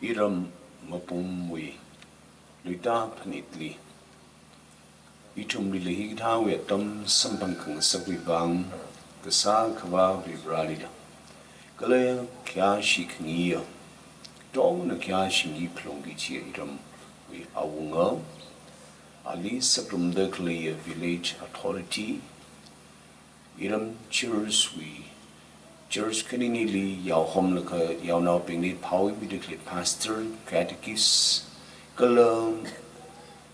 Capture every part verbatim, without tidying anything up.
Iram mapumwui luita phanitli, ithumli hikathāwui atam samphang khangasakwui vang, Kasā Akhava Varivarāli da, kala khayāshi khangayi, tongna khayāshi khangayi phalungki kaji iramwui awunga, ali sakrumda khaleiya village authority, iram church wui, church khaninili yaohomlaga yaonaobingli phāmida khalei pastor, catechist, kala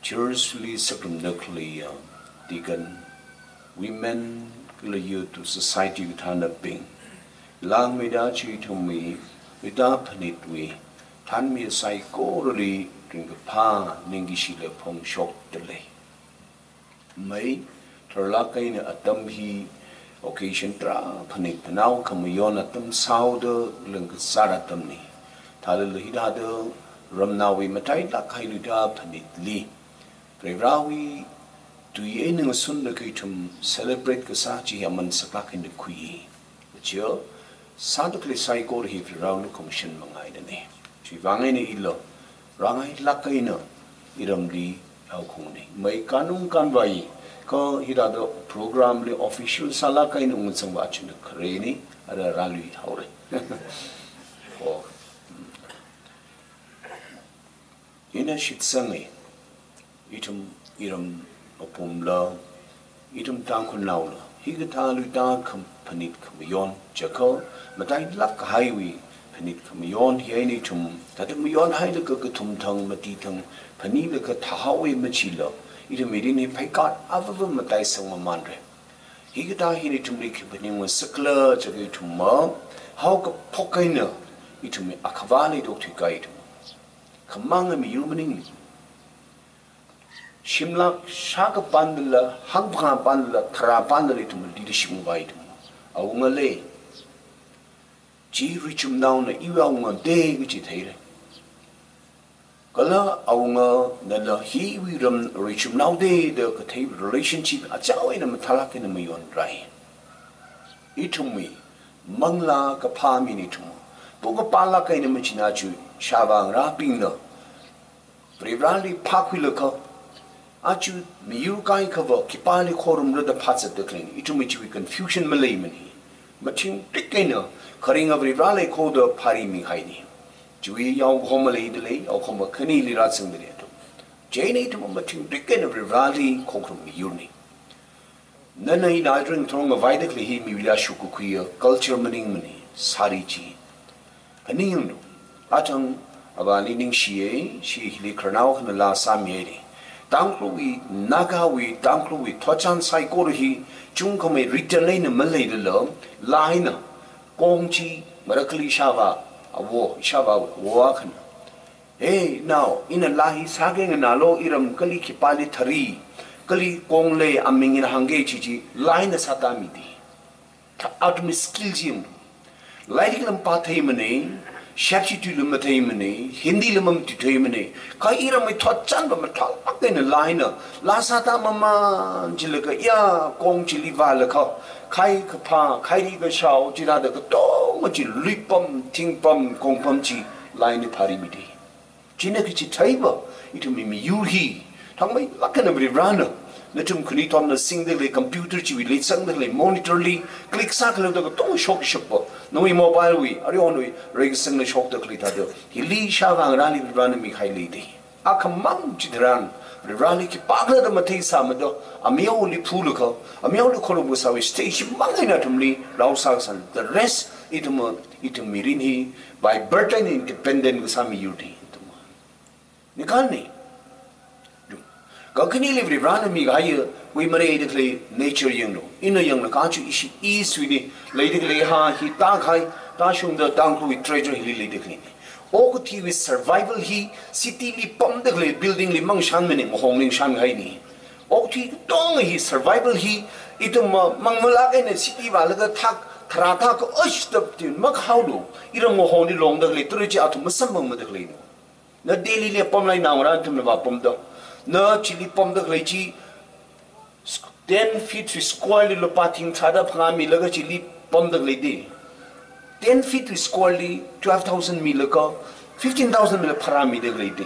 church li sakrumda khaleiya deacon, women, kala youth society kathānabing, langmeida chi ithumwui luita phanitwui thanmi saikorali ringkaphā ningkashi phongshokdalei. Mai, tharlāk eina atam hi occasion tarā phanit phanao khamayon atam sāhaoda langkasar atamna. Thālala hithāda ramnaowui matailāk kahai luita phanitli, Varivarāwui tui eina ngasunlaga ithum celebrate kasā chi aman saklāk eina khui. Kaja, sāda khalei saikora hi Varivarāwui lukhamashan mangaidana. Chiwui vang eina ila rāngailāk eina iramli yaokhaungna. Mai kanung kanvai, kha hithāda program li official sālāk eina ungzangva china kharena, ara rāluihaora. Oh. Ina shitsanga, ithum iram mapumla, ithum Tangkhulnaola, hikathā luita kham-, phanit khamayon, chiakha matailāk kahaiwui phanit khamayon hi eina ithum, thāda mayonhailaga kathum thang, mati thang, phanilaga thāhaowa machila, ithumwui mirin hi pheikar avava mataisang mamanra. Hikathā hina ithumli khipāning ngasakla chiakha ithumva, haokaphok eina ithumwui Akhavali okthuikahai ithum. Khamanga miyur maning. Shimlak shākha pandala, hangphangā pandala, tharā pandala ithum leadership ngavai ithum. Awungale, chi richumnaona iwui awunga da kaji theira. Kala awunga nala hiwui ram richumnao da da kathei relationship achao eina mathālāk eina mayonrai. Ithumwui manglā kaphā mina ithum, pukapālāk eina machina chi ishāvā ngarābingna Varivarāli phākhuilaga, aja miyur kaikhava khipāli khorumra da phāzatda khaleina, ithumwui chiwui confusion maleimana. Mathingrik eina kharinga Varivarāli khoda phārimikahaina. Chiwui yaokhoma leidalei, yaokhoma khanili rāzangdalei athum. Chieina ithum mathingrik eina Varivarāli khokharum miyurna. Nana ina ringtharong ngavaida khalei hi miwuili shukakhuiya culture maningmana, sari chi. Phaningyanglu, athang avāli ningshiya, chi hili khararnao akhana laa sāmihaira. Tangkhulwui, Nagawui, Tangkhulwui thotchan saikora hi, chungkhamei written eina maleilala, laa eina, kong chi, marakali ishāvā, avo, ishāvā, avo akhana. Hey, nao, ina laa hi sāki nganālu, iram kali khipāli thari, kali kong lei aming ina hāngki kaji chi, laa eina sātāmida. Thā athumwui skill chi yanglu. Lairik lam pātheimana, shepshi tuilam matheimana, Hindi lam matuitheimana, kha iramwui thotchanva mathālāk eina laa eina, laa sātā maman chilaga ya, kong chili vālaga, khai kaphā, khairi kashao, chithāda katonga chi luipam, thingpam, kongpam chi, laa eina phārimida. China kachi theiva, ithumwui miyur hi, thangmeilāk eina Varivarāna, nathum khanuithotna singda khalei computer chiwui leisangda khalei monitor li, click sākhaleilaga katonga shokshapva, nawui mobile wui, aruiwui, reikasangna shokda khalei thāda, hili ishāvā ngarāli Varivarāna mikahai leida. Akhamang chitharan, Varivarāli khipākhala da matheisāmada, ameoli phulaga, ameoli khorumkasāwui stage mang eina athumli, rao sākasāna. The rest, ithum, ithum mirin hi, by birth eina independent kasā miyurna ithum. Nikhalna. Kakhaneli Varivarāna mikahaiya, wui mareida khalei nature yanglu. Ina yanglaga aja ishi East wuina, leida khalei ha hi tākahai, tāshungda Tangkhulwui treasure hili leida khaleina. Okathuiwui survival hi, city li pamda khalei building li mangshānmana, ngahongli shānhaina. Okathui katonga hi survival hi, ithum ma, mangmalāk eina city vālaga thak, tharā thak, osh, taptin, makhaolu, iram ngahongli longda khalei, turi chi athum masamphangmada khaleina. Na Delhi li pamlai naongarā ithumna vāpamda. Na chili pamda khalei chi, ten feet square li lupā thing tharāda phangā milaga chili pamda khaleida. Ten feet square li twelve thousand milaga, fifteen thousand mila pharāmida khalei te.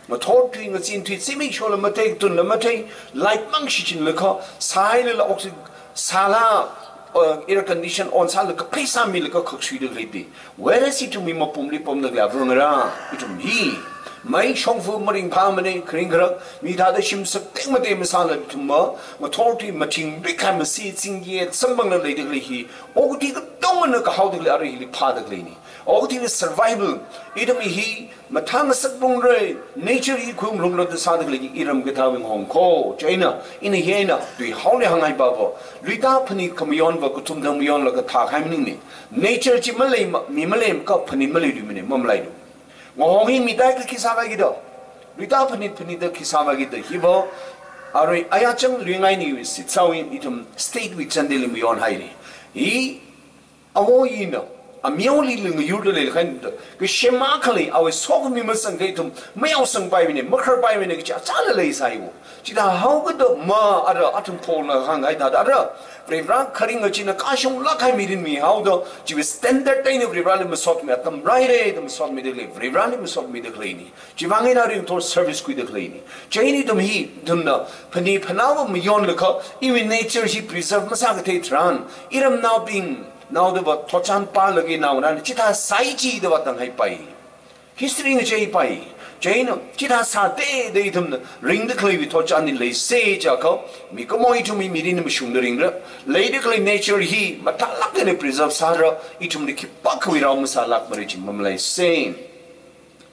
Ngathor thui, ngazin thui, zimikshola mathei, tunla mathei, light mang shichinlaga, sāhailala oxy-, sāla, uh, air condition on sālaga, pheisā milaga khak shuida khalei te. Whereas ithumwui mapumli pamda khalei avarā ngarā, ithum hi, mei shongfa maringphāmane, kharing kharak, mi thāda shimsak teng mate masāla ithum ma, ngathor thui mathingrik kahai masi, zingye, samphangla leida khalei hi, okathui katongana kahaoda khalei arui hili phāda khaleina. Okathuiwui survival, ithum hi, mathāngasak phungra, nature hi khuirumrumra da sāda khalei iram kathāwui ngahong ko. Chieina, ina hi eina, tui haole hānghai pava. Luita phanit khamayonva, kathum thang mayonlaga thākahai maningmane. Nature chi maleima, mi maleimaka phanit maleiluimane, mamalailu. Ngahong hi mi tai ka khi sāvai kida. Luita phanit phanit da khi sāvai kida. Hiva, arui ayachang luingai niwui shitsāwui ithum state wui chandeli mayonhaire. Hi, awo ina, ameoli lingayurda leilakha eina, kashem akha lei, awui sokhami masangkha ithum, mayaosangpaimane, makharpaimane, kachi achāla leisai wo. Chithāhaokida ma, ara, athum Paulna hānghai thāda, ara, Varivara kharinga china kashunglāk kahai mirin mihaoda, chiwui standard eina Varivarali masotmi atam rāhaire, da masotmida khalei, Varivarali masotmida khaleina. Chiwui vang eina ringthor service khuida khaleina. Chieina ithum hi, ithumna, phanit phanao mayonlaga, iwui nature hi preserve masākathei tharan, iramnaobing, naodava thotchan pālaga naongarāna chithā sāi chida vātanghaipai. History ngacheipai. Chieina, chithā sāda da ithumna ringda khaleiwui thotchanli leisa chiakha, mikumo ithumwui mirin mashungda ringra. Leida khalei nature hi mathālāk eina preserve sāra, ithumli khipākhawui rao masālākmara chi mamalaisa.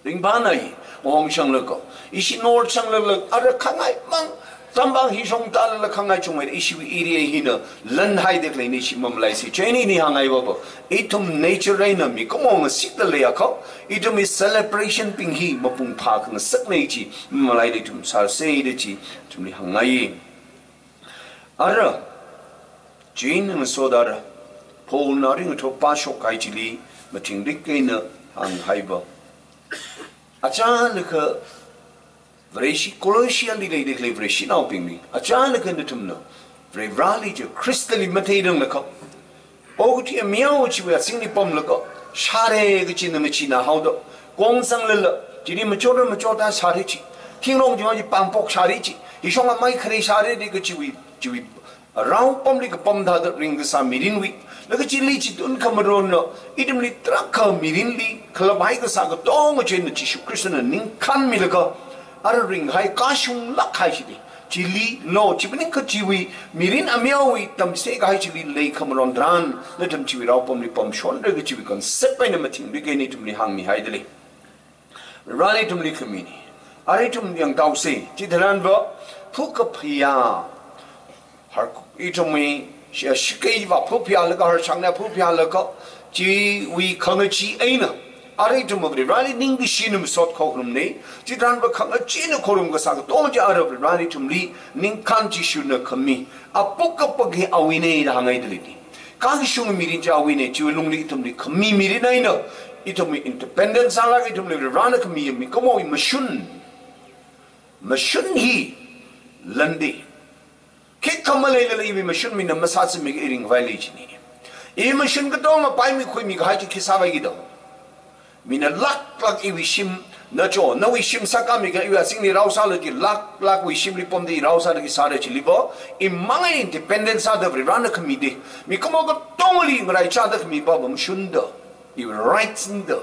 Ringphānai, ngahong shanglaga, ishi nor shanglala, ara khangai mang, zangpam hi shongtālala khangai chungmeida, ishiwui area hina lanhaida khaleina chi mamalaisa. Chieina ina hānghai pava, ithum nature eina mikumo ngasikda leiakha, ithumwui celebration bing hi mapung phākhangasakna chi mamalaida ithum sāsa da chi, ithumli hāngngai. Ara, chieina ngasoda ara, Paulna ringathor pāshok kahai chili, mathingrik eina hānghai pava. Achālakha, Vareshi Colossiali leida khalei Vareshinaobingli, achālakha nathumna, Varivarali chi Khristali matheiranglaga, okathui ameo chiwui azingli pamlaga, shāre kachina ngachina haoda, kongzanglala, chili machora machota shāre chi, thingrong chi pāngpok shāre chi, hishong amai khare shāre da kachiwui, chiwui, rao pamli kapam thāda ringkasā mirinwui, laga chili chithun khamaronna, ithumli tarākha mirinli, khalappai kasā katonga china Jishu Khristana ningkhānmilaga, ara ringhai kashunglāk kahai chili, chili lo, chi maningakha chiwui, mirin ameowui tamse kahai chili lei khamaron tharan, nathum chiwui rao pamli pamshonra kachiwui concept eina mathingrik eina ithumli hāngmihaida lei. Varena ithumli khamina. Ara ithum yangtaosa, chitharanva, phukaphayā. Har ithumwui, shi-, shakeiva phuphayālaga, harshangna phuphayālaga, chiwui khangachee eina. Ara ithum Vareli ningkashina masot khorumna, chitharanva khangachee eina khorum kasā katonga chi ara Varena ithumli, ningkhān Jishuna khami. Apuk kapak hi awuina da hāngngaida lei. Kashung mirin chi awuina, chiwui lungli ithumli khami mirin eina, ithumwui independent sālaga ithumli Varena khami mikumo mashun. Mashun hi lande. Khikha maleilala iwui mashun mina masāzāmikha i ringphālei china. Iwui mashun katonga paimikhuimi kahai chi khi sāvai kida. Mina lāklāk iwui shim, nacho, nawui shim sākāmikha iwui azingli rao sālaga lāklākwui shimli pamda i rao sālaga sāra chiliva, imang eina independent sāda Varena khamida. Mikumo katongali ngaraichāda khami pava mashunda. Iwui rights nda.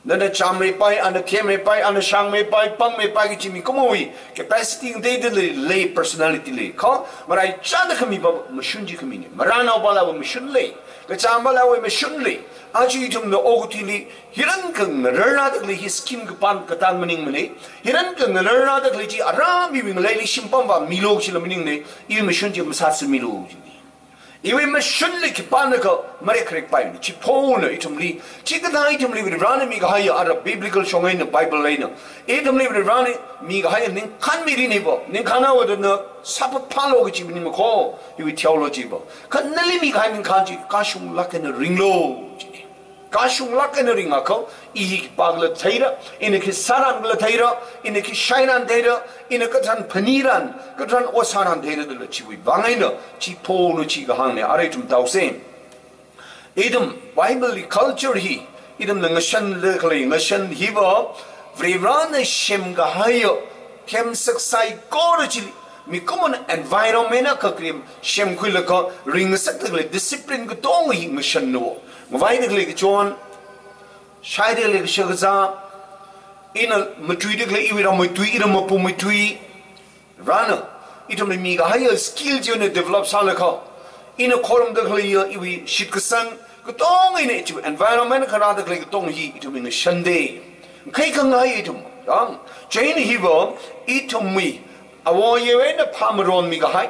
Nana chāmeipai, ana themmeipai, ana shāngmeipai, pāngmeipai kachi mikumowui capacity ngateida lei, lei personality lei. Kha, ngaraichāda khami pava mashun chi khamina. Maranaopala va mashun lei. Kachāmpala va mashun lei. Aja ithumna okathuili, hirankha ngararrada khalei hi scheme kapān katān maningmana. Hirankha ngararrada khalei chi ara miwui ngaleili shimpamva milu chila maningmana. Iwui mashun chi masāzāmilu china. Iwui mashunli khipānakha marekkharekpaimana. Chi Paulna ithumli, chikathā ithumli Varena mikahaiya ara biblical shong eina Bible eina. Ithumli Varena mikahaiya ningkhān mirin hiva, ningkhān haoda na sāphaphālu kachi maningmakho, iwui theology va. Kha nali mikahai ningkhān chi kashunglāk eina ringlu china. Kashunglāk eina ringakha, i hi khipākhala theira, ina khi sāran khala theira, ina khi shairan theira, ina katharan phaniran, katharan ot sāran theira dala chiwui vang eina, chi Paulna chi kahāngna, ara ithum taosa. Ithum Bible li culture hi, Ithumna ngashan leikhalei, ngashan hiva Varivarana semkahaiya themsak saikora chili, mikumona environment akha krim semkhuilaga ringngasakdalei discipline katonga hi ngashanna. Ngavaidalei kachon, shaidalei kashakazā, ina matuidalei iwui rammatui, ina mapummatui, Varena ithumli mikahaiya skill china develop sālaga, ina khorumdakhaleiya iwui shitkasang, katonga ina ichiwui environment kharādalei katonga hi ithumwui ngashanda. Khaikhangai ithum, yang, chieina hiva ithumwui āwo āyiwui eina phāmaronmi kahai,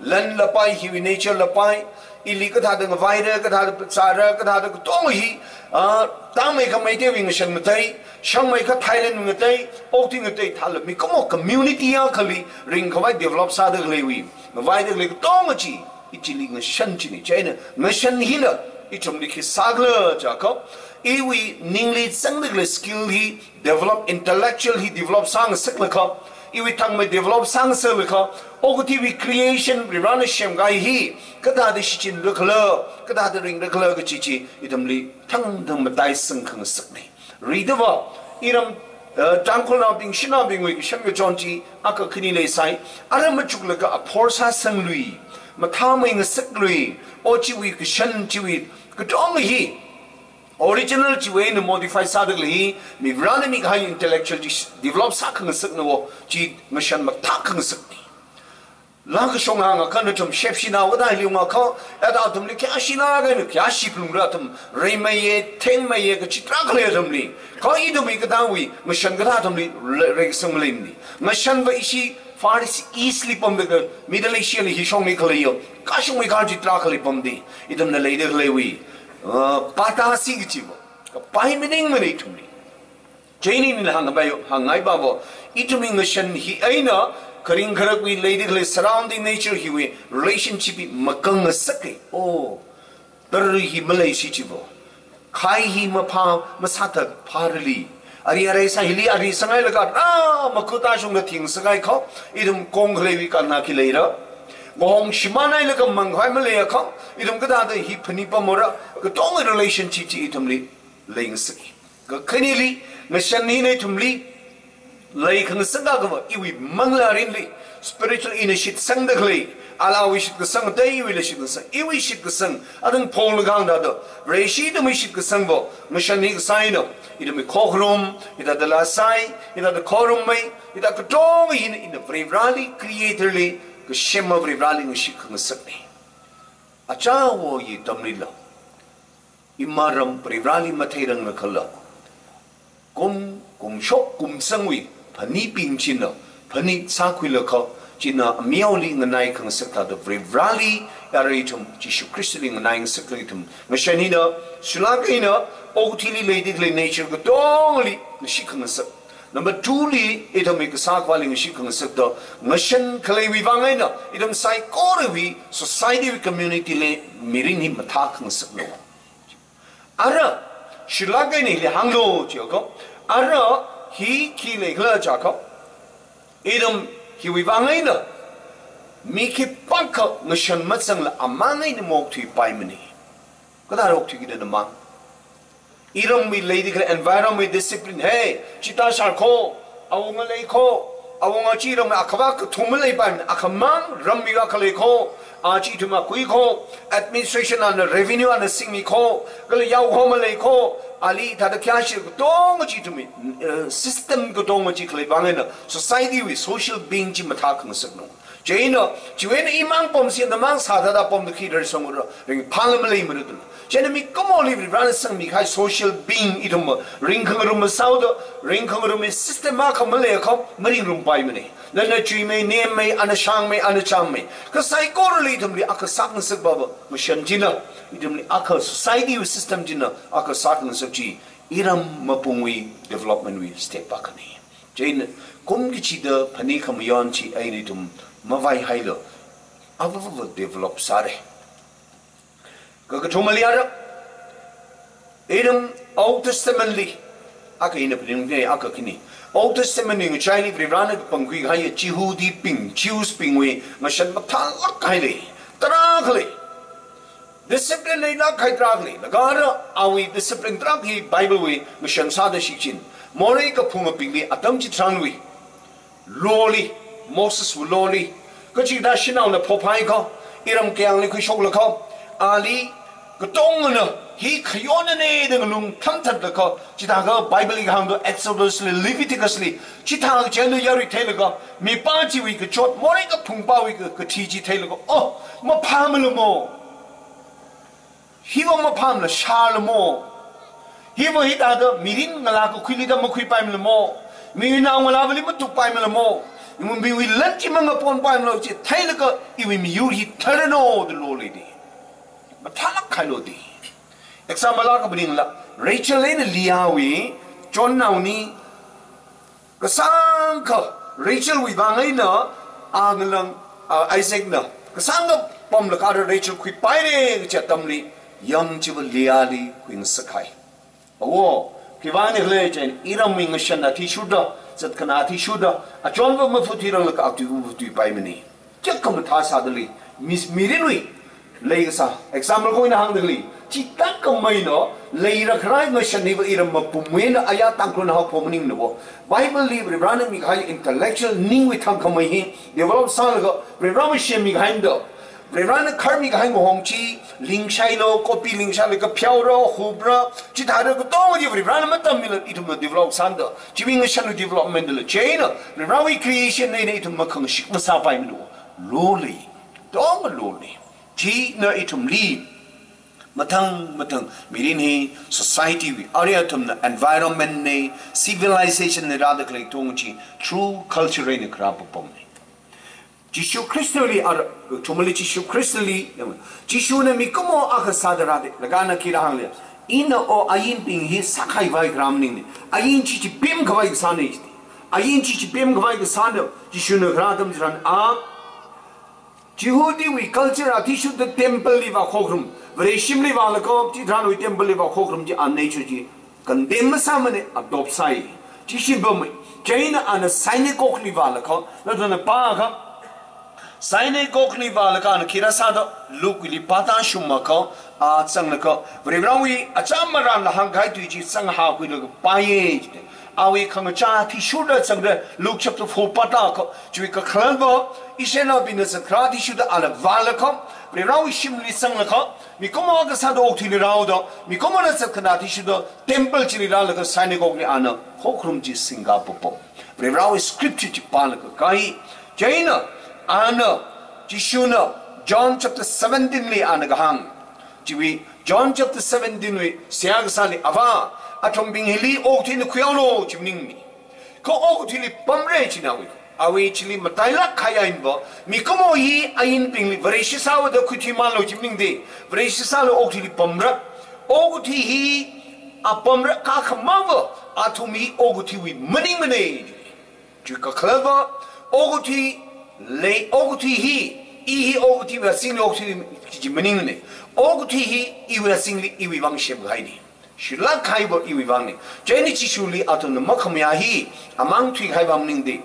lan lapai hiwui nature lapai, ili kathāda ngavaira, kathāda pachara, kathāda katonga hi, ah, tangmeikha Meiteiwui ngashan ngatei, shangmeikha Thailand ngatei, okathui ngatei thāla mikumo community akhali ringkhavai develop sādakhaleiwui ngavaidalei katonga chi, ichili ngashan china. Chieina ngashan hina ithumli khi sākhala jiakha, iwui ningli zangdalei skill hi develop, intellectual hi develop sāngasaklaga, iwui thangmei develop sāngasaklaga, okathuiwui creation Varivarana semkahai hi kathāda shichinrakhala, kathāda ringrakhala kachi chi ithumli thangthang mataisang khangasakna. Ridava, iram, eh, Tangkhulnaobing, shanaobingwui kashan kachon chi akha khani leisai, ara machuklaga aphor sāsanglui, mathāmei ngasaklui, o chiwui kashan chiwui katonga hi original chiwui eina modify sādalei hi, mi Varena mikahai intellectual chi develop sākhangasakna, o chi ngashan mathā khangasakna. Laa kashong hāngakha nathum shepshinao kathā hili ungakha, ata athumli kayāshina kaina, kayāshi phalungra athum, reimeiya, thengmeiya, kachi tarākha lei athumli. Kha ithumwui kathāwui ngashan kathā athumli re-, reikasang maleimana. Ngashanva ishi Far East li pamda kha, Middle Asia li hi shongli khaleiya, kashongwui kharchi tarākha lei pamda. Ithumna leidakhaleiwui, uh, pata si kachiva, kapai maningmana ithumli. Chieina ina hāngngaipai, hāngngaipa va, ithumwui ngashan hi eina kharing kharakwui leidakhalei surrounding nature hiwui relationship hi makang ngasaka. Oh, tara hi maleisi chiva, khai hi maphā, masāthat phārali, ari arai sā hili ari sāngailaga, ah, makuta shungda thing sāngaikha, ithum kongkhaleiwui kanna khi leira. Ngahong shimānhailaga mangkhavai maleiakha, ithum kathāda hi phanit pamra, katonga relationship chi ithumli leingasaka. Kakhaneli, ngashan hina ithumli leikhangasaka va, iwui manglā mirinli spiritual ina shitsangdakhalei, alāwui shitkasang ngatei, iwuila shitkasang, iwui shitkasang, athang phonglaga hāngda da, Vareshi ithumwui shitkasang va, ngashan hi kasā eina, ithumwui khokharum, hithāda laa sai, hithāda khorummei, hithāda katonga hina, ina Varivarali, Creator li, kasema Varivarali ngashit khangasakna. Achawo yi tamlila, ima ram Varivarali matheirangrakhala, kum, kumshok kumsangwui phanitbing china phanit sākhuilaga, china amiaoli nganai khangasak thāda Varivarali, yara ithum Jishu Khristali nganai ngasaklei ithum ngashan hina, shilak eina okathuili leidakhalei nature katongli ngashit khangasak. Number two li, ithumwui kasā akhawui ngashit khangasakta, ngashan khaleiwui vang eina, ithum saikorawui society wui community li mirin hi mathā khangasakna. Ara, shilak eina hili hānglu jiakha, ara hi khi leikhala jiakha, ithum hiwui vang eina, mi khipākha ngashan mazangla amang eina maokthuipaimana. Kathāda okthuikida namang? Iramwui leidakhalei environment discipline, hey, chithā shākho, awunga leikho, awunga chi ramwui akhava kathum maleipaimana, akhamang ramwui akha leikho, a chi ithum akuikho, administration ana revenue ana singmikho, kala yaokho maleikho, ali thāda kayāshi katonga chi ithumwui, eh, system katonga chi khalei vang eina, society wui social being chi mathā khangasakna. Chieina, chiwui eina imang pamsi namang sāda da pamda khi rar sangra, ringphāla maleimana tun. Chieina mikumoli Varivarana sangmikahai social being ithum ringkhangarum masāoda, ringkhangarumwui system akha maleiakha maringrumpaimana. Nana chuimei, nemmei, ana shāngmei, ana chāmmei. Kha saikorali ithumli akha sākhangasak va va, ngashan china ithumli akha, society wui system china akha sākhangasak chi, iram mapungwui development wui step akhana. Chieina kum kachida phanit khamayon chi eina ithum mavaihailu, avāva develop sāra. Kakathumali ara, ithum Old Testament li, akha ina phaningda akha khani, Old Testament li ngachaili Varivarana kapangkhui kahaiya Jihudibing, Jews bingwui ngashan mathālāk kahai lei, tarākha lei. Discipline leilāk kahai tarākhali, laga ara awui discipline tarākha hi Bible wui ngashan sāda shichin. Morei kaphungabingli atam chitharanwui law li, Moses wui law li, kachida shanaona phophaiakha, iram kayāngli khuishoklaga, ali katongana hi khayonnane da ngalung thangthatlaga, chithākha Bible li kahāng do Exodus li, Leviticus li, chithā kachangna yarui theilaga, mipā chiwui kachot, morei kaphungpāwui ka, kathi chi theilaga, oh, maphāmala mo. Hiva maphāmala shāla mo. Hiva hithāda mirin ngalā kakhuili da makhuipaimala mo. Miwui naongalāvali matukpaimala mo. Miwui lan chi mangaponpaimala chi theilaga iwui miyur hi tharano da law leida. Mathālāk kahai law da. Example akha phaningla, Rachel eina Leahwui chonnaoni kasāngkha Rachel wui vang eina, a ngalang, a, Isaac na kasāngkha pamlaga ara Rachel khuipaire kachi atamli, yāng chiva Leah li khuingasakhai. Awo, khiwuivangna khala jiakha, iramwui ngashan athishurda, zatkhana athishurda, achonva mafuthuiranglaga atuiva mafuthuipaimana. Kayākha mathā sādalei, mi, mirinwui leikasā, example khawui eina hāngdalei, chithākhamei no, leira kharai ngashan hiva iram mapumwui eina aya Tangkhulna haophok maningna wo. Bible li Varivarana mikahai intellectual ningwui thangkhamei hi develop sālaga, Varivarawui semmi kahaina da. Varivarana kharmi kahai ngahong chi, lingshailu, copy lingshailu, kapheora, hupra, chithāda katonga chi Varivarana matammila ithumna develop sāna da. Chiwui ngashanwui development la chieina, Varivarawui creation eina ithum makhangashik masāpaimana. Law lei, tong law lei. China ithumli, mathang mathang, mirin hi society wui, arui athumna environment na, civilization na rāda khalei tong chi, through culture eina kharā papamna. Jishu Khristali ara, thumali Jishu Khristali, Jishuna mikumo akha sāda rāda, laga ana khi rāhāngli, ina o ainbing hi sākhavai kharā maningna, ain chi chipemkhavai kasāna jida. Ain chi chipemkhavai kasāna, Jishuna kharā atam chitharan a, Jihudiwui culture athishurda temple li vākhokharum, Vareshimli vālaga, chitharanwui temple li vākhokharum chi a nature chi condemn masāmana, adopt sāi. Chi shim pamei. Chieina ana synagogue li vālaga, nathumna pāakha, synagogue li vālaga ana khi rāsāda, Luke li pāda shumakha, a zanglaga, Varivarawui acham maranla hāngkahai tui chi zanghakhuilaga pāya. Awui khangachā athishurda zangda, Luke chapter four pāda kha, chiwui kakhalatva, Israelnaobingna zatkharā athishurda ala vālaga, Varivarawui shimli zanglaga, mikumo akha sāda okathuili rāhaoda, mikumona zatkhana athishurda, temple chili rālaga synagogue li ana khokharum chi singkapapam. Varivarawui scripture chi pālaga kahai. Chieina, ana, Jishuna, John chapter seventeen li ana kahāng. Chiwui, John chapter seventeen wui, seihā kasāli, Avā, athumbing hili okathui eina khuihaolu, chi maningmana. Kha okathuili pamra china awui. Awui chili matailāk kahai ainva, mikumo hi ainbingli Vareshi sāhaoda khuithuimanlu chi maningda, Vareshi sālu okathuili pamra. Okathui hi apamra kakhamangva, athum hi okathuiwui maningmana. Chiwui kakhalatva, okathui lei, okathui hi, i hi okathuiwui azingli okathui chi maningmana. Okathui hi, iwui azingli, iwui vang semkahaina. Shilāk kahaiva iwui vangna. Chieina Jishuli athumna makhamayā hi, amang thuikahaiva maningda.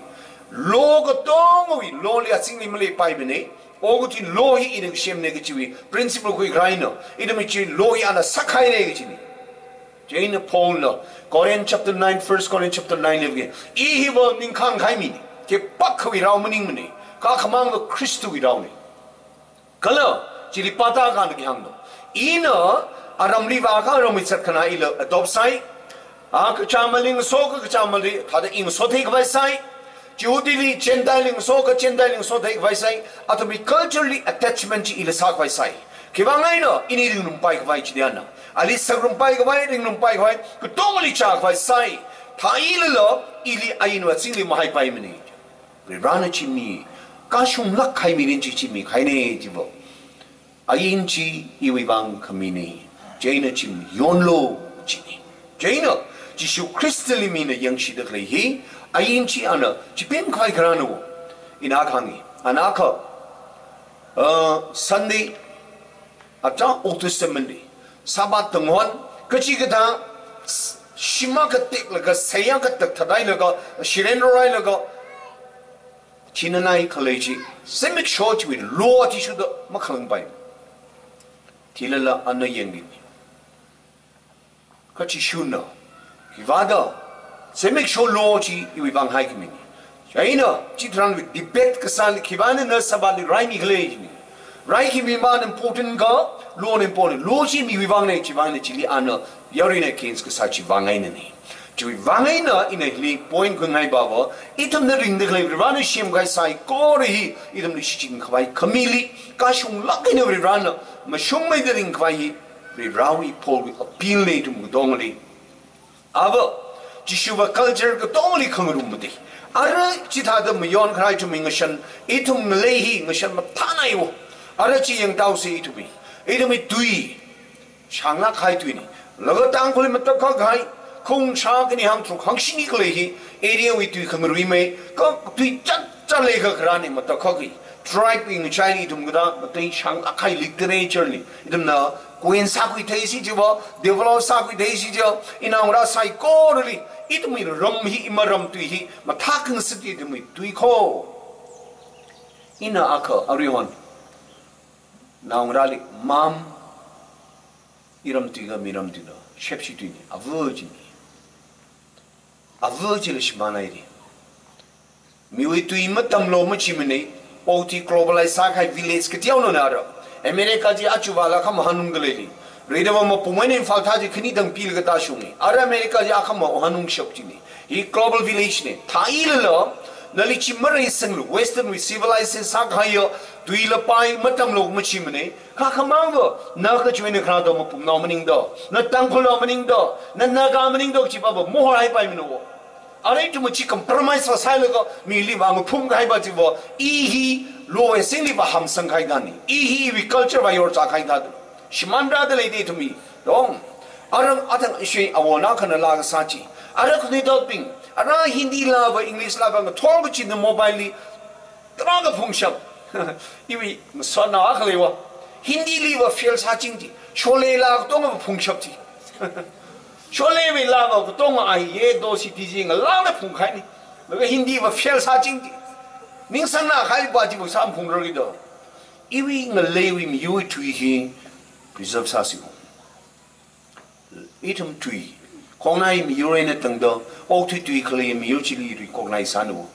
Law katongawui, law li azingli maleipaimana. Okathui law hi ina kasemna kachiwui principle khuikharā eina, ina mi chi law hi ana sākhaina kachina. Chieina Paulna, Corinth chapter nine, First Corinth chapter nine li, i hiva ningkhāngkahai mina, khipākhawui rao maningmana, kakhamangva Khristawui raona. Kala, chili pāda kha ana khi hāngda, ina aramli vāakha aramwui zatkhana ila adopt sāi. A, kachāmali ngasoakha kachāmali, thāda i ngasotheikhavai sāi. Jihudili, Gentile li ngasoakha Gentile li ngasotheikhavai sāi. Athumwui culture li attachment chi ila sākhavai sāi. Khiwuivang eina, ini ringrumpai khavai chida ana. Ali sakrumpaikhavai, ringrumpai khavai, katongali chākhavai sāi. Thāilala, ili ainwui azingli mahaipaimana. Varivarana chi mi, kashunglāk kahai mirin chi chi mikahaina chiva. Ain chi iwui vang khamina, chieina chi mayonlu china. Chieina, Jishu Khristali mina yangshida khalei hi, ain chi ana chipemkhavai kharāna wo. Ina kahānga, ana kha, uh, Sunday, ata Old Testament li, Sabbath tangkhon, kachikathā, s-, shim akha teklaga, sei akha tak thāthailaga, shiren rorailaga, thinanai khalei chi, zimiksho chiwui law athishurda makhalangpai. Thilala ana yangni. Kha Jishuna, khivāda, zimiksho lo chi iwui vang haikhami ni. Chieina, chitharanwui debate kasāli khivāna na sabali raimi khalei ni. Raikhami man important kha, lona important. Lo chi miwui vang ni, chiwui vang ni, chili ana, yaruina against kasā chiwui vang eina ni. Chiwui vang eina ina hili point khangai bava, ithumna ringda khalei Varivarana semkahai saikora hi, ithumli shichin khavai khamili, kashunglāk eina Varivarana, mashungmeida ringkhavai hi, Varivarawui Paulwui appeal ni ithum katongli. Ava, Jishuva culture katongli khangarum mati. Ara chithāda mayon kharai ithumwui ngashan, ithum ngalei hi ngashan mathānai wo. Ara chi yangtaosa ithumwui. Ithumwui tui, shānglāk kahai tui ni. Laga Tangkhulli matakhak kahai, khong shā khani hangtharuk hangshini khalei hi, area wui tui khangarui mei, kha tui chatchat leikha kharāni matakhak hi. Tribe wui ngachaili ithum kathā, matai shānglāk kahai literature li. Ithumna, kuin sākhui theisi chiva, develop sākhui theisi chiva, inaongarā saikorali, ithumwui ram hi, ima ram tui hi, mathākhangasak ithumwui tui kho. Ina akha, aruihon, naongarāli, mam, iram tui kha miram tui kha, shepshi tui ni, ava chi ni. Ava chila shimānai ni. Miwui tui matamlo machimana, okathui globalize sākahai village kateonao na ra. America chi achuva la khama hanungda lei ni. Rida va mapum eina Imphal thā chi khani dang pil kata shung ni. Ara America chi akhama hanungshap chi ni. Hi global village ni. Thāilala, nali chi maraisanglu, Western wui civilization sākahai yo, tuila pai matamlo machimana. Kha khamang va, na kachuina kharā do mapumnao maningdo, na Tangkhulnao maningdo, na Naga maningdo chiva va, mohor haipaimana wo. Arui ithum chi compromise va sailaga, mili va ngaphum kahai va chiva, i hi, lo e singli va hamsang kahai da ni. I hi, iwui culture va yorzā kahai da do. Shimānrāda lei de ithumwui. Dong. Ara athang ishi awona khana la kasā chi. Ara khani dot bing. Ara Hindi la va, English la va, ngathor kachina mobile li. Tarākha phungshap. Iwui, masotnao akha lei wa. Hindili va fail sāching chi. Sholay la katonga va phungshap chi. Sholay wui la va katonga ai ye do si ti ji ngalāngna phungkahai ni. Laga Hindi va fail sāching chi. Ningsangnā kahai va chi va samphungra kido. Iwui ngaleiwui miyur tui hi preserve sāsi. Ithum tui, khongnai miyur eina tangda, okathui tui khalei miyur chili recognize sāna.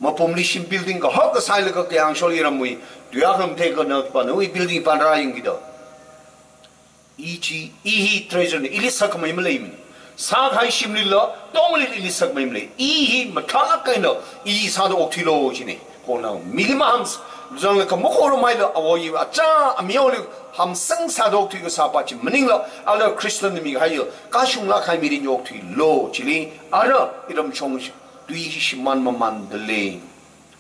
Mapumli shim building kahak kasā laga kayāngsholi ramwui, tui akha matheikha na panawui building panrā yangkida. I chi, i hi treasure ni, ili sakmei maleimana. Sākahai shimlila, tongli ili sakmei malei. I hi mathālāk eina, i sāda okthuilo chi ni. Kona mili mahams, zanglaga makhorumhaila, awo i achā, amioli hamsang sāda okthui kasā pa chi maningla, ala Christian mikahai yo, kashunglāk kahai mirin yo okthuilo chili, ara iram shong tui hi shimān mamānda lei,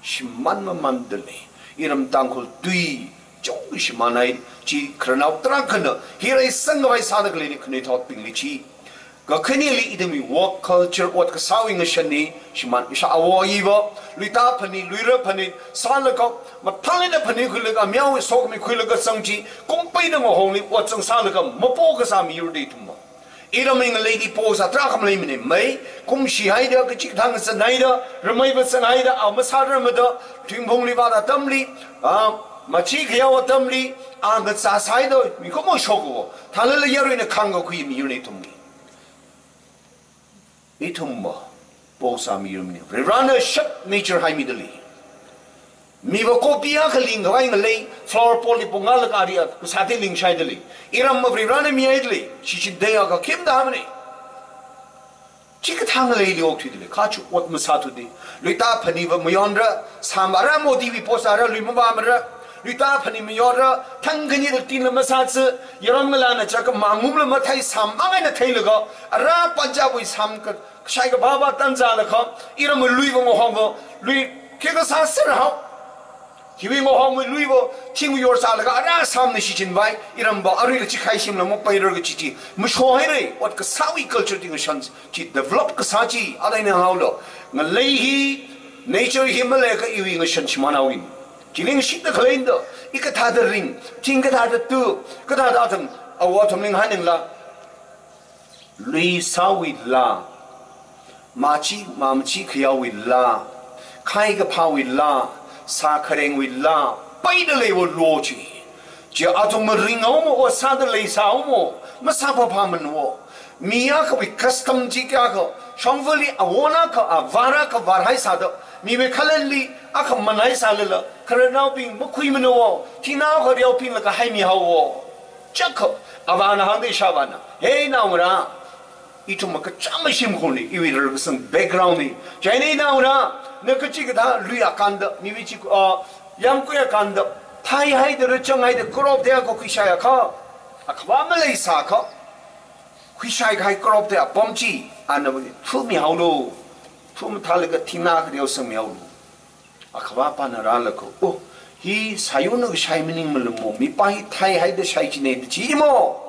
shimān mamānda lei, iram Tangkhul tui, chong shimānhai, chi khararnao tarākhana, hi raisangkhavai sāda khalei ni khanuithotbingli chi. Kakhaneli ithumwui work culture ot kasāwui ngashan ni, shimān, isha awo iva, luita phani, luira phani, sālaga, mathālāk eina phanikhuilaga, miao sokhami khuilaga zang chi, kumpeina ngahongli ot zangsālaga, mapo kasā miyur de ithum va. Iramwui ngaleili posā tarākha maleimana, mei, kumshi haida, kachikathā ngasān haida, rameiva zang haida, a masārar mada, thingphungli vāda atamli, a, machi khayao atamli, a ngasā sāhaida, mikumo shokwo, thālala yaruina khāngkakhui miyur ni ithumwui. Ithum va, posā miyur ni. Varivarana shap nature haimida lei. Miva kopi akha lingkhavai ngalei, flower pot li pungalaga ari a, kusāte lingshai da lei. Iram va Varivarana mihaida lei, shichin dei akha khim da mane. Chikathā ngaleili okthuida lei, kha chu ot masāthuda. Luita phaniva mayonra, sam ara modiwui posāra, lui mavāmara. Luita phani mayonra, thang khanila tinla masātsi, yaron ngalāna chaka mangumla mathei sam mangaina theilaga, ara panjawui sam ka, kashai kababa tanzālaga, iramwui luiva ngahongva, lui khikha sāsir hao. Hiwui ngahongwui luiva, thing yorzālaga, ara samna shichinvai, iram va, aruila chikhai shimla mapairar kachi chi, mashohaira, ot kasāwui culture ting shan, chi develop kasā chi, alaina haolo. Ngalei hi, nature hi maleiakha iwui ngashan shimānhaowa. Chili shitda khaleina da, i kathāda ring, thing kathāda tu, kathāda athang, awo athumli ngahānningla. Luisāwui laa, machi, mamachi khayaowui laa, khai kaphāwui laa, sā kharengwui laa, paida leiwo lo chi. Chi athum ringhaomo, ot sāda leisāhaomo, masāphaphāmana wo. Mi akhawui custom chi kayākha, shongfali awon akha, avār akha vārhaisāda, miwui khalanli akha manhaisālala, khararnaobing makhuimana wo, thingnao khareobingla kahaimihaowa. Chakha, avāna hāngda ishāvāna, "Hey naongarā, ithum makachāng mashimkhurna, iwui rarkasang background na. Chieina naongarā, na kachikathā lui akānda, miwui chi, ah, yāmgui akānda, thaihaida rāchanghaida crop da khuishaiakha, akhava maleisākha, khuishaikahai crop da apam chi, ana thulmihaolu, thulmathālaga thingnao khareo sangmihaolu." Akhavapana rālaga, "Oh, hi sāyurna kashai maningmala mo, mipā hi thaihaida shai china da chi mo."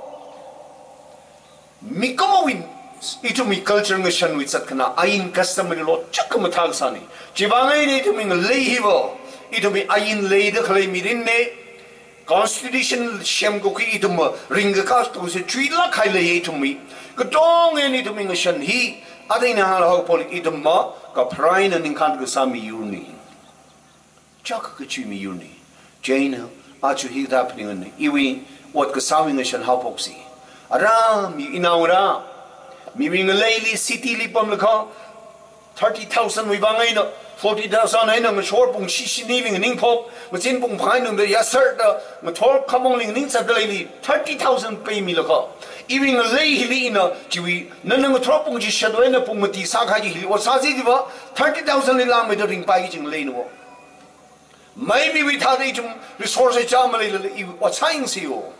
Mikumowui, ithumwui culture ngashanwui zatkhanā, ain customary law chakha mathākasāna. Chiwui vang eina ithumwui ngalei hiva, ithumwui ain leida khalei mirinna, constitution semkakhui ithumva ringkakā tongse chuilāk kahai lei ithumwui. Katonga eina ithumwui ngashan hi, athei eina hānglaga poli ithumva, kapharā eina ningkhān kasā miyurna. Chakha kachui miyurna. Chieina, aja hikathā phaningana, iwui ot kasāwui ngashan haophoksi. Ara mi inaongarā, miwui ngaleili city li pamlaga, thirty thousand wui vang eina, forty thousand eina ngashor pung shishiniwui nganingphok, ngazin pung phāngai nungda yasarda, ngathor khamongli nganingzatda leili, thirty thousand pay milaga. Iwui ngalei hili ina, chiwui, nana ngathor pung chishatwui eina pung mati sākahai hili, ot sāsi chiva, thirty thousand li langmeida ringpai kaji ngaleina wo. Mai miwui thāda ithum resource chā maleilala iwui ot sāyangsi wo.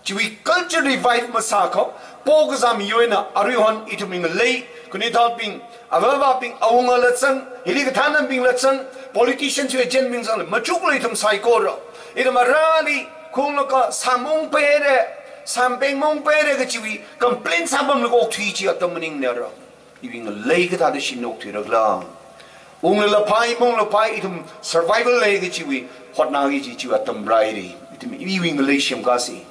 Chiwui culture revive masākha, pokazā miyur eina aruihon ithumwui ngalei, khanuithotbing, avāvabing, awungala zang, hili kathānnabingla zang, politicians wui agent bing zangla, machukla ithum saikora. Ithum arali, khunglaga, sāmong pere, sāmpeng mong pere kachiwui, complain sāpamlaga okthui chi atam maningnara. Iwui ngalei kathāda shin okthuirakhala. Unglala phāi, mongla phāi, ithum survival lei kachiwui, hotnaki kaji chiwui atam rāhaira. Ithum iwui ngalei semkāsi.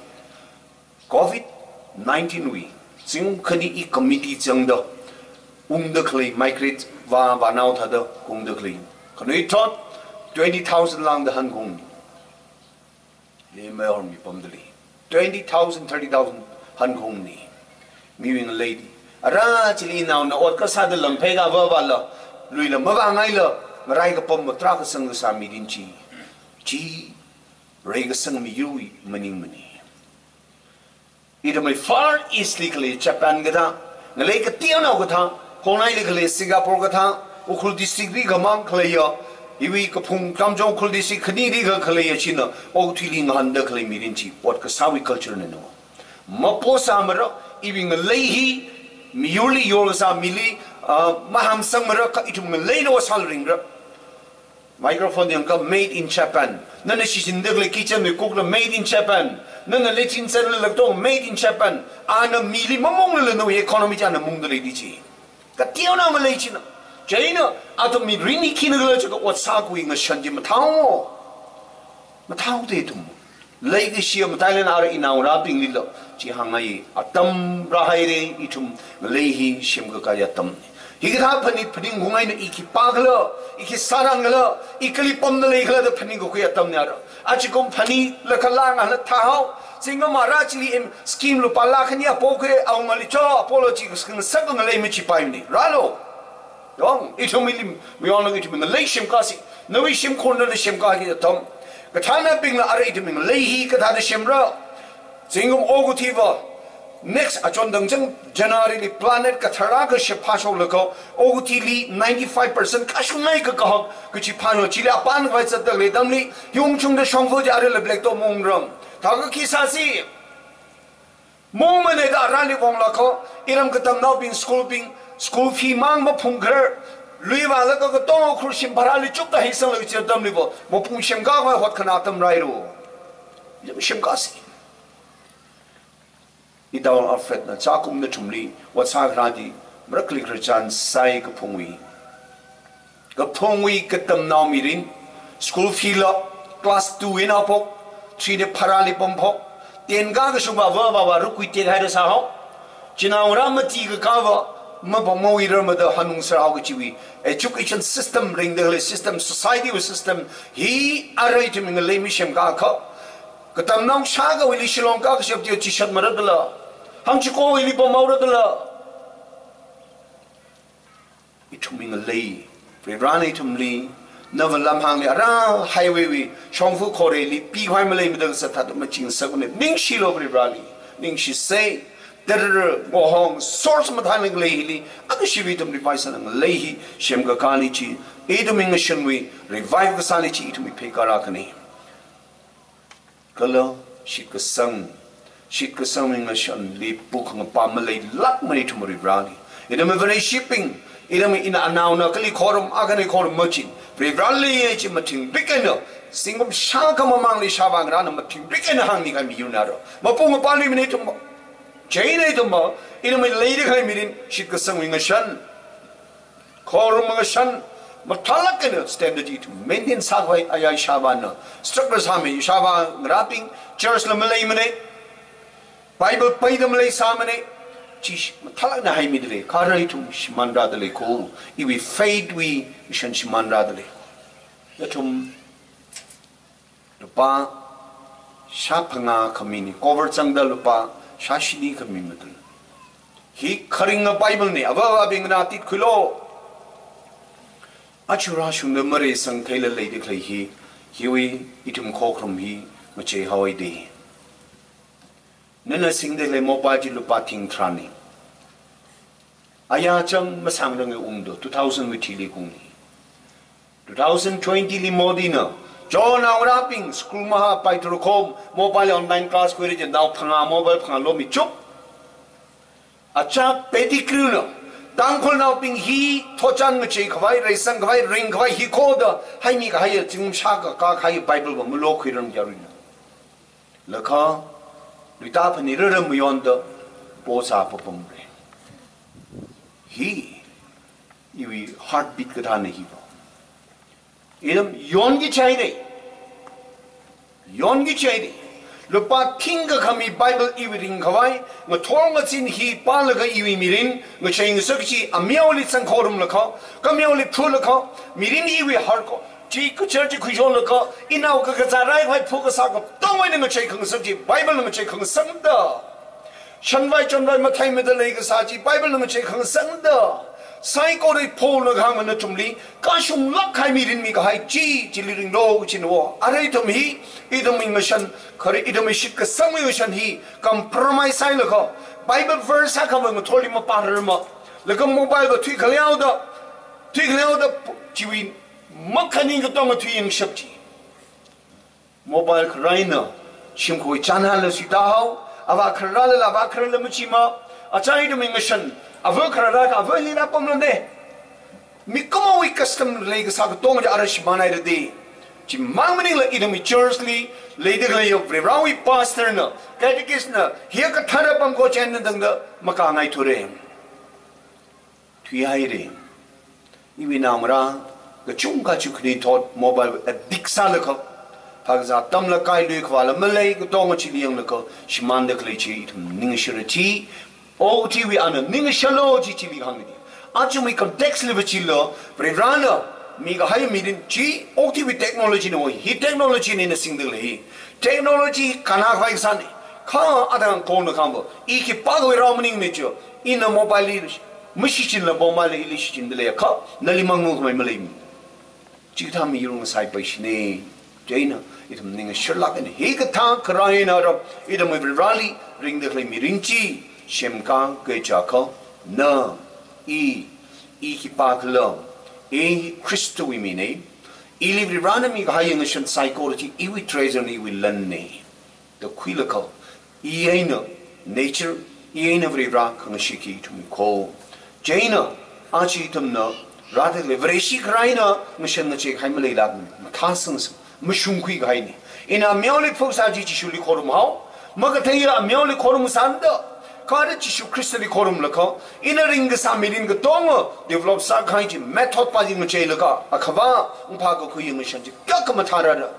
Covid nineteen wui, zingkum khani i committee zangda, ungda khalei migrant vā, vānao thāda, ungda khalei. Khanuithot, twenty thousand lāngda hanungna. Lemai hormi pamda lei. Twenty thousand, thirty thousand hanungna. Miwui ngaleili. Ara chili naona ot kasāda langphei kavāvāla, luila mavāngaila, ngarai kapam matrā kasang kasā mirin chi. Chi, reikasang miyurwui maningmana. Ithumwui Far East li khalei Japan kathā, ngalei kateonao kathā, Khongnaili khalei Singapore kathā, Ukhrul district li khamang khaleiya, iwui kaphung Kamjong Ukhrul district khanili kha khaleiya china, okathuili ngahānda khalei mirin chi, ot kasāwui culture nano. Maposāmara, iwui ngalei hi, miyurli yorkasā mili, ah, mahamsangmara, kha ithum ngaleina ot sālaringra. Microphone yangkha made in Japan. Nana shichinda khalei kitchen wui cook la made in Japan. Nana lechin san la lakto made in Japan. Ana mili mamonglala nawui economy china mungda leida chi. Kateonao ngalei china. Chieina athum mirin hi khinakhala chiakha ot sākhui ngashan chi mathao. Mathao de ithum. Leikashi matailāk eina ara inaongarābinglila, chi hāngngai atam rāhaira ithum ngalei hi semkakā atam. Hikathā phaning phaningkhangai eina i khipākhala, i khi sārānkhala, i kali pamda leikhala da phaningkakhui atamna ara. Achikum phaninglaga langla thāhao, zingkum ara chili em scheme lupā lakh khani apokhui awungali cho, apolo chi ngasakngasak ngalei machipaimana. Rālu. Yong, ithum milim, miyong nang ithum ngalei semkāsi, nawui shimkhur nana semkāki atam. Kathānnabingla ara ithum ngalei hi kathāda semra. Zingkum okathui va, next achon dangchang January li planet kathara kashap phāshoklaga, okathili ninety-five percent kashungngai kakahak, kachi phāno chili apan khavai zatda khalei atamli, yungchungda shongfa chi arila black to mongran. Thākha khi sāsi. Mongmana da arali vonglaga, iram katamnaobing, school bing, school fee mang maphungkharar, lui vālaga katonga Ukhrul shim bharali chukda heisanglaga chi atamli va, maphung semkakhui hotkhanā atam rāhaira. Ithum semkāsi. Idao Alfred na chākum nathumli, ot sākharā chi, marakli khararchan sāi kaphungwui. Kaphungwui katamnao mirin, school fee la, class two eina phok, three eina bharali pamphok, ten kakashungva avā avāva rukui tekhaida sāhao. Chinaongarā mati kakāva, mapamawui ramada hanungsārhao kachiwui. Education system ringda khalei system, society wui system, hi ara ithum ngalei mi semkakha. Katamnao shākhawuili Shillong kakashap chi chishat maratla, hāngchikowuili pamhaoratla, ithumwui ngalei, Varivarana ithumli, nava lamhāngli, ara highway wui shongfa khoreili pikhavai maleimada sāthat machingsakmana. Ningshilo Varivarali, ningshisa. Tara, ngohong, source mathālāk ngalei hili, akashiwui ithum revive sāngalei hi, semkakāli chi, ithumwui ngashanwui revive kasāli chi, ithumwui pheikar akhana. Kala shitkasang, shitkasangwui ngashanli puk ngapa maleilākmana ithum Varivarali. Ithumwui Vareshibing, ithumwui ina anaona kali khorum, akhana khorum machin, Varivarali ye chi mathingrik eina, zingkum shākha mamangli shāvā ngarāna mathingrik eina hāngmi kami yunaro. Mapung ngapaluimana ithum. Chieina ithum, ithumwui leida khalei mirin, shitkasangwui ngashan, khorum ngashan, mathālāk eina standard chi ithum maintain sākhavai aya ishāvāna, structure sāmi, ishāvā ngarābing, church la maleimana, Bible paida maleisāmana, chi mathālāk eina haimidalei, kha ara ithum shimānrādalei ko, iwui faith wui ngashan shimānrādalei ko. Ithum lupā shāphangā khamina, cover zangda lupā shāshini khami madan. Hi kharinga Bible na, avā avābingna titkhuilo. Aja rāshungda mareisang theila leida khalei hi, hiwui ithum khokharum hi macheihaowa da. Nana singda khalei mobile chi lupā thing tharāna. Aya chang masāngranga ungdo, two thousand wui thili kungna. Two thousand twenty li Modi na, chonao ngarābing, school mahāpai tharakhom, mobile online class khuira jinao phangā mobile phangā lomi chup. Aja Pettigrew na, Tangkhulnaobing hi thotchan ngacheikhavai, reisangkhavai, ringkhavai hi khoda, haimi kahaiya zingkum shākha kakahai Bible va malokhuiram yaruina. Lakha, luita phani rara mayonda, posa papamra. Hi, iwui heartbeat kathāna hiva. Ithum yonki chaida. Yonki chaida. Lupā thingkha khami Bible iwui ringkhavai, ngathor ngazin hi pālaga iwui mirin, ngachei ngasak chi, ameoli zangkhorumlakha, kameoli phulakha, mirin iwui harko, chi kachurch chi khuishonlakha, inao kakazā raikhavai phukasā katonga eina ngachei khangasak chi, Bible na ngachei khangasakda. Shanvai chonvai matheimeida leikasā chi, Bible na ngachei khangasakda. Saikora Paul na kahāngna nathumli, kashunglāk kahai mirin mikahai chi, chili ringlo kachina. Ara ithum hi, ithumwui ngashan, khare ithumwui shitkasangwui ngashan hi, compromise sāhailaga, Bible verse akha va ngathorli mapārarma. Laga mobile va thuikhaleoda, thuikhaleoda, chiwui makhaning katonga thuiyangshap chi. Mobile kharā eina, shimkhur chānhānla suitahao, avā kharāla, avā kharāla machima, aja ithumwui ngashan, avā kharā rākha avāli rāpamlane. Mikumowui custom leikasā katonga chi ara shimānhaira da. Chimang maningla ithumwui church li, leida khalei Varivarawui pastor na, catechist na, hiya kathara pamkho chānna tangda, makāngaithura. Thuihaira. Iwui naongarā, kachungkha chi khanuithot mobile addict sālaga, phākazā atamla kailui khavāla malei katonga chili yanglaga, shimānda khalei chi ithum ningshira chi, okathuiwui ana ningshilo chi chili hāngni. Ajawui context liva chila, Varivarana mikahai mirin chi, okathuiwui technology na oi, hi technology na ina singda khalei hi. Technology kannakhavai kasāna. Kha adang kona khangva, i khipākhawui rao maningmana chi, ina mobile li mashichinla pamhaila ili shichinda leiakha, nali mangungkhamei maleimana. Chikathā miyur ngasaipaishina. Chieina, ithum ningshilāk eina, hikathā kharā eina ara, ithumwui Varivarali ringda khalei mirin chi, semkakhui chiakha, na, i, i khipākhala, i Khristawui mina, ili Varivarana mikahai ngashan saikora chi, iwui treasure na, iwui lanna da khuilaga, i eina nature, i eina Varivara khangashit hi ithum kho. Chieina, aja ithumna rāda khalei Vareshi kharā eina ngashan ngacheikahai maleilākmana, mathāsangsang, mashungkhui kahaina. Ina ameoli phukasā chi Jishuli khorumhao, makatheiya ameoli khorumsānda, kha ara Jishu Khristali khorumlaga, ina ringkasā mirin katonga develop sākahai chi method pa chi ngacheilaga, akhavā, ungphā kakhui ngashan chi kayākha mathārara.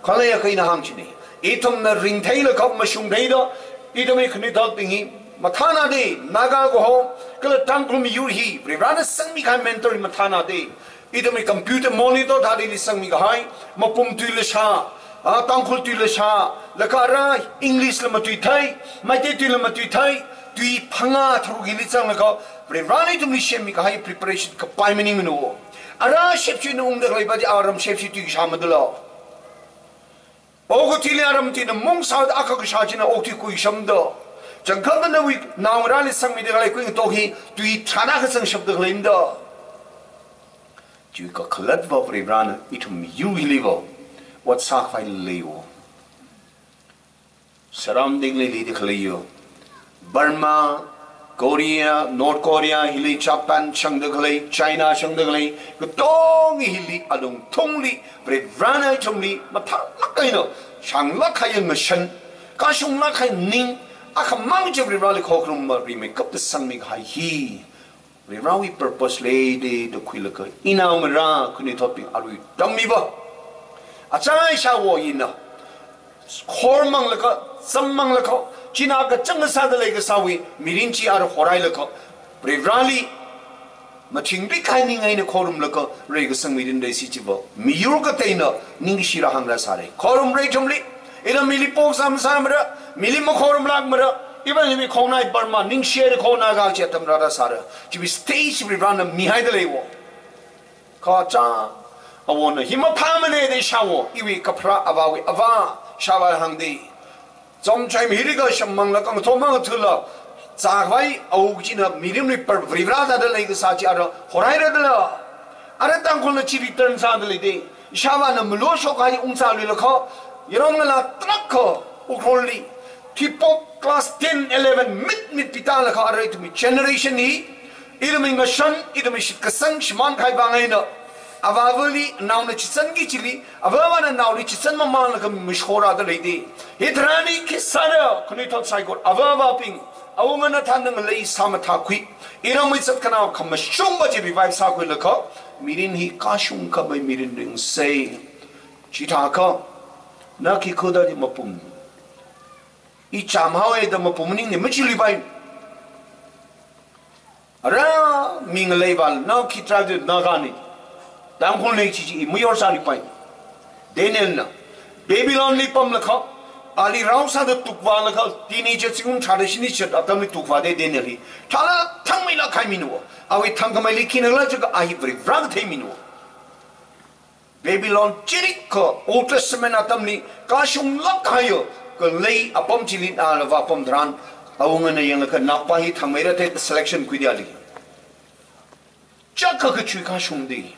Khaleiya kha ina hāngchina. Ithumna ringtheilaga mashungtheida, ithumwui khanuithotbing hi mathānada, Naga kaho, kala Tangkhul miyur hi, Varivarana sangmikahai mentor hi mathānada. Ithumwui computer monitor thāda ili sangmikahai, mapum tui lashā, A, Tangkhul tuila shā, laga ara English la matuithei, Meitei tuila matuithei, tui phangā tharuk hili zanglaga, Varivarana ithumli semmi kahai preparation kapai maningmana. Ara shepshi eina ungda khalei pati aram shepshi tui kashā madala. Okathuili aram tuina mung sāda akha kashā china okathui kuishamda. Changkhat da nawui naongarāli sangmida khalei kuingatok hi tui tharāda kazangshapda khaleina da. Chiwui kakhalatva Varivarana ithum miyur hiliva ot sākhavai leiya. Surrounding li leida khaleiya. Burma, Korea, North Korea, hili Japan shangda khalei, China shangda khalei, katonga hili alungthungli, Varivarana ithumli mathālāk eina, shānglāk kahai ngashan, kashunglāk kahai ning, akhamang chi Varivarali khokharum marimeikapta sangmi kahai hi Varivarawui purpose leida da khuilaga, inaongarā khanuithotbing arui tammiva. Achai shāwo ina. Khormanglaga, zammanglaga, china kachang sāda leikasāwui mirin chi ara horhailaga, Varivarali mathingrik kahai ning eina khorumlaga, reikasang mirin leisi chiva miyur kateina ningshira hāngra sāra. Khorumra ithumli, ina mili pok sāmasāmara, mili makhorumlākmara, iva himi khongnai Burma, ningshira khongnai kachi atam rāra sāra. Chiwui stage Varivarana mihaida leiya. Kha chā, awona hi maphāmana da shāwo, iwui kapharā avāwui avā, shāvā hāngda. Chomchai mihiri kashammangla, kangathomang ngathula, zākhavai awo china mirinli par Varivara thāda leikasā chi ara horhaira dala. Ara Tangkhulna chi return sāda leida. Ishāvāna malushok kahai ungzāluilakha, yaron ngalā tarākha, Ukhrulli, thipok class ten, eleven, mit mit pitālakha ara ithumwui generation hi, ithumwui ngashan, ithumwui shitkasang shimān kahai vang eina, avāvali, naona chizanki chili, avāvana naoli chizan mamānlaga mishorāda leida. Hitharan hi khi sāra, khanuithot saikora, avāvabing, awungana thānda ngalei sāmathākhui, iramwui zatkhanao khamashungva chi revive sākhuilaga, mirin hi kashung khamei mirin ringsa. Chithākha, na khikhuda chi mapum. I chāmhaowa da mapum maningna machilipai. Ara mi ngaleiva, na khi tribe na kani. Tangkhulna chi chi i mayorsāripai. Danielna Babylonli pamlakha, ali rao sāda tukvālakha, teenager zingkum tharāda shini chat atamli tukvāda Daniel hi. Thala thangmeilāk kahai mina. Awui thangkhameili khina khala jiakha a hi Varivara kathei mina. Babylon chirikha Old Testament atamli kashunglāk kahaiya, khalei apam chili nala vāpam tharan, awungana yanglakha nakpa hi thangmeira thei selection khuida ali. Chākha kachui kashungda.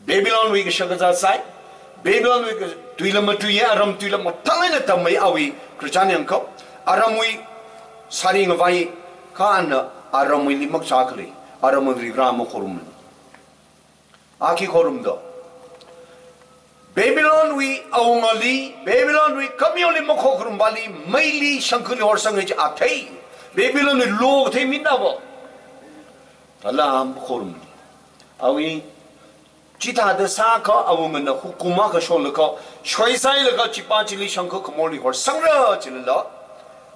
Babylonwui kashakazā sai, Babylonwui ka-, tuila matuiya, aram tuila mathālāk eina tammei awui Christian yangkha, aramwui sari ngavai, kha ana aramwuili makcha khalei, aramwui Varivara makhorumna. A khi khorumda. Babylonwui awungali, Babylonwui kamyoli makhokharumpali, meili shangkhali horsang kaji a thei. Babylonwui law kathei minava. Thala makhorum. Awui chithāda sākha awungana hukum akha shonlakha, shoisailaga chipa chili shangkha khamorli horsangra chilala.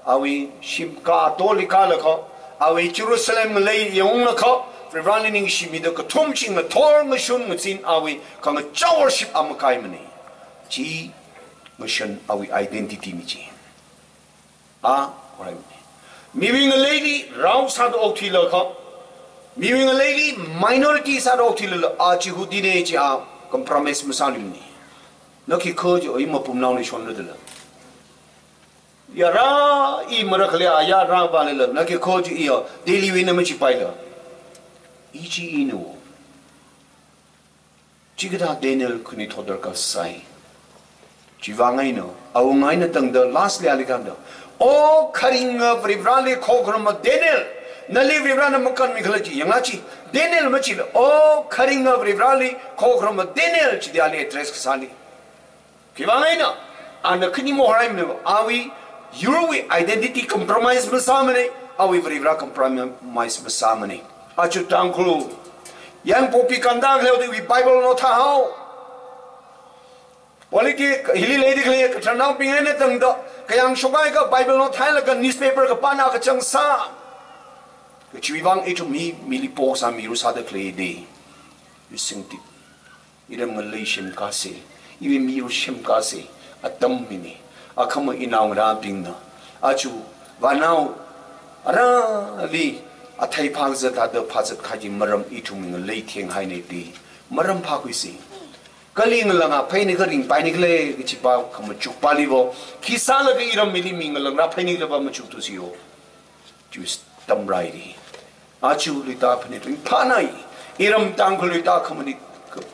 Awui shim katoli kālakha, awui Jerusalem ngalei yangunglaga, Varivarali ningshimida kathum chi ngathor ngashun ngazin awui khangachā worship a makaimana. Chi ngashan awui identity na chi. A, alright. Miwui ngaleili rao sāda okthuilakha, miwui ngaleili minority sāda okthuilala, a Jihudina chi a compromise masāluimana. Na khikha chi, o, i mapumnaona shonra dala. Yara i mara khalei a yara vālala, na khikha chi iya, Delhiwuina machipaila. I chi ina. Chikathā Daniel khanuithot darkar sai. Chiwui vang eina, awunga eina tangda, lastly ali kanda. O kharinga Varivarali khokharuma Daniel, nali Varivarana makanmi khala chi, yanga chi, Daniel machila. O kharinga Varivarali khokharuma Daniel, chida ali address kasāli. Khiwui vang eina, ana khani mahoraimana, awui yurwui identity compromise masāmana, awui Varivara compromise masāmana. Achu Tangkhul, yang poppy kanda khaleo diwui Bible no thāhao. Politics hili leida khalei katharnaobing eina tangda, kayāng shokhaiakha Bible no thāhailaga newspaper kapāna kachang sā. Kachiwui vang ithum mi, mili pok sā, miru sāda khalei di. Isingti. Iram ngalei semkāsa, iwui miyur semkāsa, atam hina. Akhama inaongarābingna aja vānao arali athei phāzat thāda phāzat kaji maram ithum ngalei thenghaina da maram phākhuisa. Kali ngalāngā phaini kha ringpaini khala kachi pā khamachuk pāli vo. Khi sālaga iram hili mi ngalāngrā phaini khala pā machuktu siyo. Chiwui tamrai ri. Aja luita phani ringphānai. Iram Tangkhul luita khamani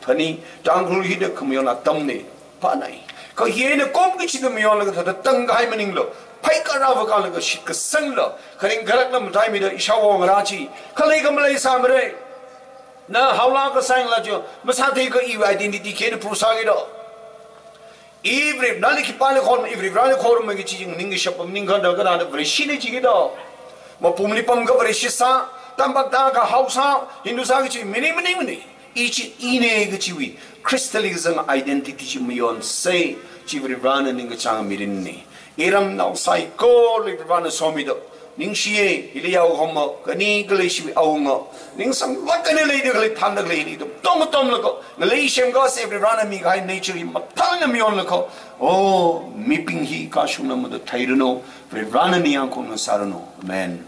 phani, Tangkhul hina khamayon atamna phānai. Kha hina kom kachida mayonlaga thāda tangkahai maninglo. Phaikarā vākalaga shitkasanglo. Kharing kharakla mataimida ishāwo ngarā chi. Khalei khamalei sāmara. Na haola kasāngla jo, masāthei kha iwui identity khina phusāki do. I Varivarāli khipāli khon, i Varivarāli khorumma kachi jing ning kashap pam ning khanda khanda Vareshina jiki do. Mapumli pam kha Vareshi sā, tampak ta kha hao sā, Hindu sā kachi mini mini mini. I chi ina kachiwui Khristali kazang identity chi mayonsa, chi Varivarāna ningkachāng mirinna. Iramnao saikora Varivarāna somida. Ningshiya, hili yaohomma, kani khalei shiwui awunga. Ningsang vākana leida khalei phanda khalei hili tum. Tom tom lako. Ngalei semkāsa Varivarāna mikahai nature hi mathālna mayonlako. Oh, mibing hi kashungna mada theiranu. Varivarāna ningyāng khongna sāranu. Amen.